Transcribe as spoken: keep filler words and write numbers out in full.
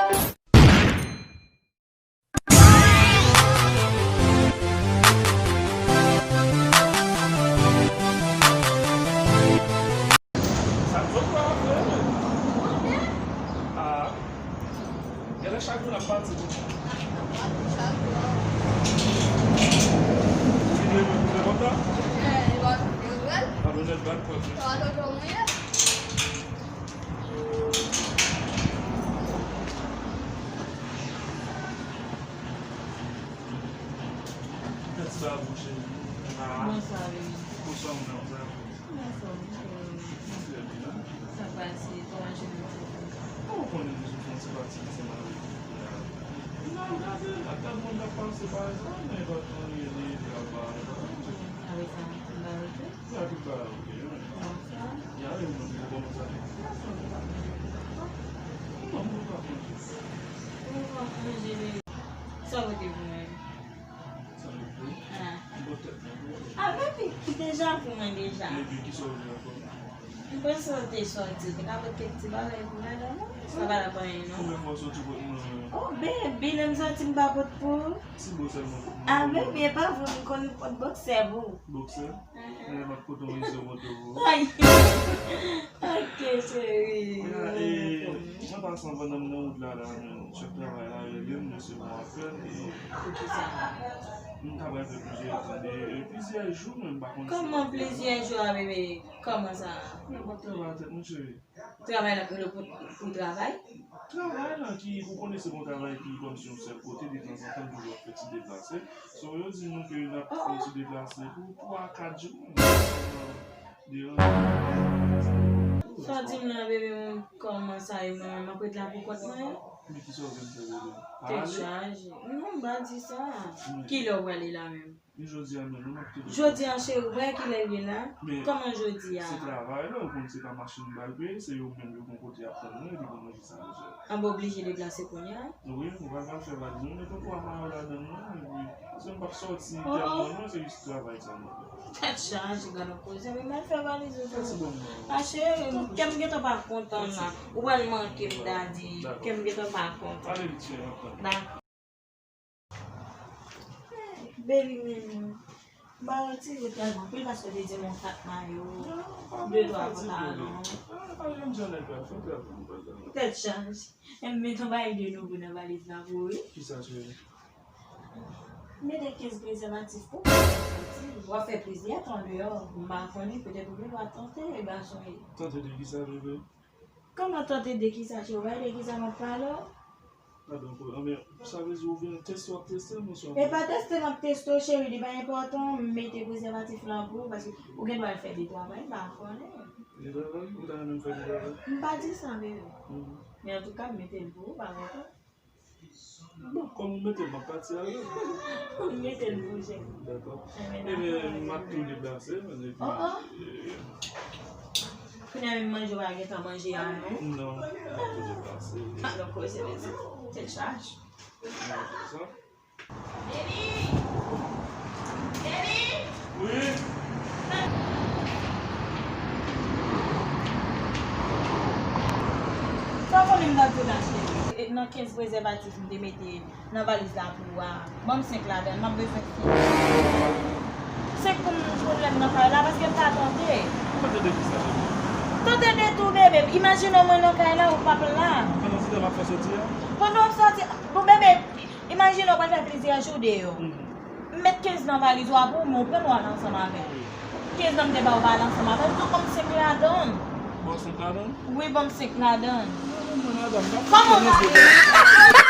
Sa zòt pa fè, men. Ah. Genlè chak jou n ap pati konsa. Li dwe mwen koupe kontan? Mwen mèt bat kòd. Mèsi a ou, cheri. Ah. Bonswa, baby. Bonswa, mwen, sa va? Mwen anfòm, cheri. Trè byen. Sa pase, kòman jounen te ye? Ou konnen nou sou fon ti pati ansanm avèk ou. N ap gade, n ap gade moun k ap pase pa egzanp, men pa anyen li travay. Avèk sa, m pa rete. Ya tout bagay oke, wi. Kòman sa? Ya, e ou menm, ou kòman sa ye? Non, mwen pa manje. Ou pa manje, men sa w pote pou mwen? Sa m pote? Ah. M pote tèt mwen pou ou. Ah, baby, ou deja pou mwen deja. Epi, kisa w vle ankò? M panse w te sòti, ou te ka pote kèk ti bagay pou madanm ou. Sa pa t ap anyen, non. Konbyen fwa w sòti w pot mwen? Oh, baby, lè m sòti, m pa pot pou ou. Ti bo sèlman pou mwen. Ah, baby, e pa vre, m konn pot bòksè pou ou. Bòksè? Mhm. Men m ap pote yon izo moto pou ou. Ay. Ok, cheri. Mwen, e, an pasan, pandan m nan wout la, la, chèf travay la rele m, m resevwa yon apèl, e poukisa? M ta pral fè plizyè, e, plizyè jou, men m pa konn si... Kòman plizyè jou a, bebe? Kòman sa? Mwen pa travay a tèt mwen, cheri. Travay la pou, pou, pou travay? Travay la ki, ou konnen se yon travay ki kòmsi yon sèl kote, detanzantan, m toujou ap fè ti deplase. So, yo di nou ke n ap fè yon ti deplase pou twa, kat jou. Sa w di m la, bebe, mwen kòmanse a, e mwen menm m ap ret la pou kont mwen? Men kisa w vin fè, bebe? Pa ale? Tèt chaje. Non, m pa di sa. Kilè w prale la menm? Men jodi a menm, wi, m ap kite w. Jodi a, cheri, ou pa wè kilè l ye la? Kòman jodi a? Se travay la, ou konn se pa machin m pral peye, se yo menm yo gon kote y ap tann mwen, epi pou manje sa yo fè. An, m oblije deplase kounye a? Wi, ou pral, pral fè valiz mwen, men pran twa mayo ladan l non, epi paske m p ap sòti tèlman non, se jis travay sa m ap fè. Tèt chaje, gade yon koze, men m al fè valiz ou tou. Mèsi bonman. A cheri, kè m gentan pa kontan la. Ou pral manke m, dadi. Kè m gentan pa kontan. Ale vit, cheri, m ap tann. Dakò. Baby, men m pa retire tèlman anpil paske w te di m yon kat mayo, de twa pantalon. Tèt chaje. M met yon bagay de nouvo nan valiz la pou ou, wi. Kisa, cheri? M mete kenz prezèvatif pou ou. W ap fè plizyè tan deyò. M pa konnen, petèt ou gen dwa tante, e gason ye. Tante de kisa, bebe? Kòman tante de kisa, cheri? Ou pa de kisa m ap pale w? Padon, anben, sa vle di ou vin teste, w ap teste m, oswa... E pa teste m ap teste w, cheri, li pa enpòtan, m mete prezèvatif lan pou ou, paske ou gen dwa al fè de twa bagay, m pa konnen. De twa bagay? Ou ta renmen m fè de twa bagay? M pa di sa, bebe. Mhm. Men antouka, m mete l pou ou, pa enpòtan. Bon, kòm ou mete l, m ap pati avè w. M mete l pou ou, cheri. Dakò. Ebyen, m ap tou deplase, epi, oh, oh, e, kounye a menm manje w pa gentan manje a, non? Non, m ap tou deplase. Alò, koze, men se tèt chaje. Wi. Sa w konnen m t ap di w la, cheri? E, nan kenz prezèvatif m te mete nan valiz la pou ou a, ban m senk ladan l, m ap bezwen senk. Senk pou m, pou lè m nan kay la, paske m pa tante. Tante de kisa, bebe? Tante de tou, bebe. Imajine w mwen nan kay la, ou p ap la. Pandan se tan m ap fè w sòti a? Pandan w ap sòti, bon, bebe, imajine w pral fè plizyè jou deyò. Mhm. M met kenz nan valiz ou a pou ou, men ou pran w al ansanm avè l. Kenz nan m te ba ou pa al ansanm avè l, tou ban m senk ladan l. Ban w senk ladan l? Wi, ban m senk ladan l. Kòman w pa...